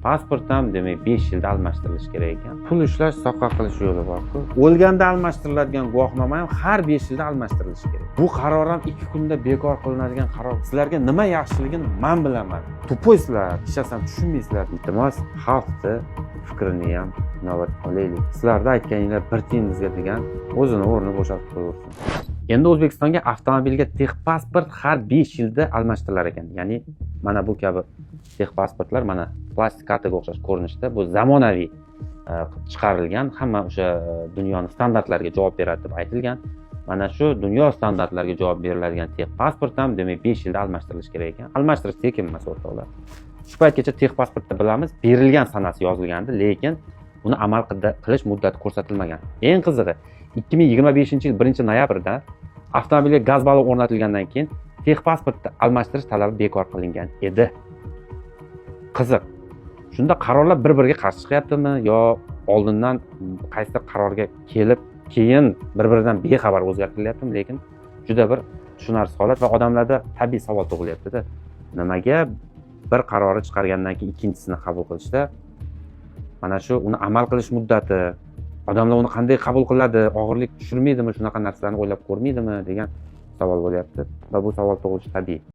Pasport ham, demak, 5 yilda almashtirilishi kerak ekan. Pul ishlash, soqqa qilish yo'li borku. O'lganda almashtiriladigan guvohnoma ham har 5 yilda almashtirilishi kerak. Bu qaror ham 2 kunda bekor qilinadigan qaror. Sizlarga nima yaxshiligini man bilaman. Тупой sizlar, hech narsani tushunmaysizlar. Iltimos, xalqni fikrini ham inobatga olaylik. Sizlarda aytganinglar bir tiyin bizga degan o'zini o'rnini bo'shatib qo'yaversin. Endi O'zbekistonga avtomobilga texpasport har 5 yilda almashtirilar ekan. Ya'ni mana bu kabi texpasportlar, mana, plastik kartaga o'xshash ko'rinishda, bu zamonaviy qilib chiqarilgan, hamma o'sha dunyoni standartlariga javob beradi deb aytilgan. Mana shu dunyo standartlariga javob beriladigan texpasport ham, demak, 5 yilda almashtirilishi kerak ekan. Almashtirish tekin emas, o'rtoqlar. Shu paytgacha texpasportda, bilamiz, berilgan sanasi yozilgandi, lekin uni amal qilish muddati ko'rsatilmagan. Eng qizig'i, 2025 yil 1 noyabrda avtomobilga gaz ballon o'rnatilgandan keyin texpasportni almashtirish talabi bekor qilingan edi. Qiziq, shunda qarorlar bir biriga qarshi chiqyaptimi yo oldindan qaysidir qarorga kelib, keyin bir biridan bexabar o'zgartirilyaptimi, lekin juda bir tushunarsiz holat va odamlarda tabiiy savol tug'ilyaptida: nimaga bir qarorni chiqargandan keyin ikkinchisini qabul qilishda mana shu uni amal qilish muddati, odamlar uni qanday qabul qiladi, og'irlik tushirmaydimi, shunaqa narsalarni o'ylab ko'rmaydimi degan savol bo'lyapti va bu savol tug'ilishi tabiiy.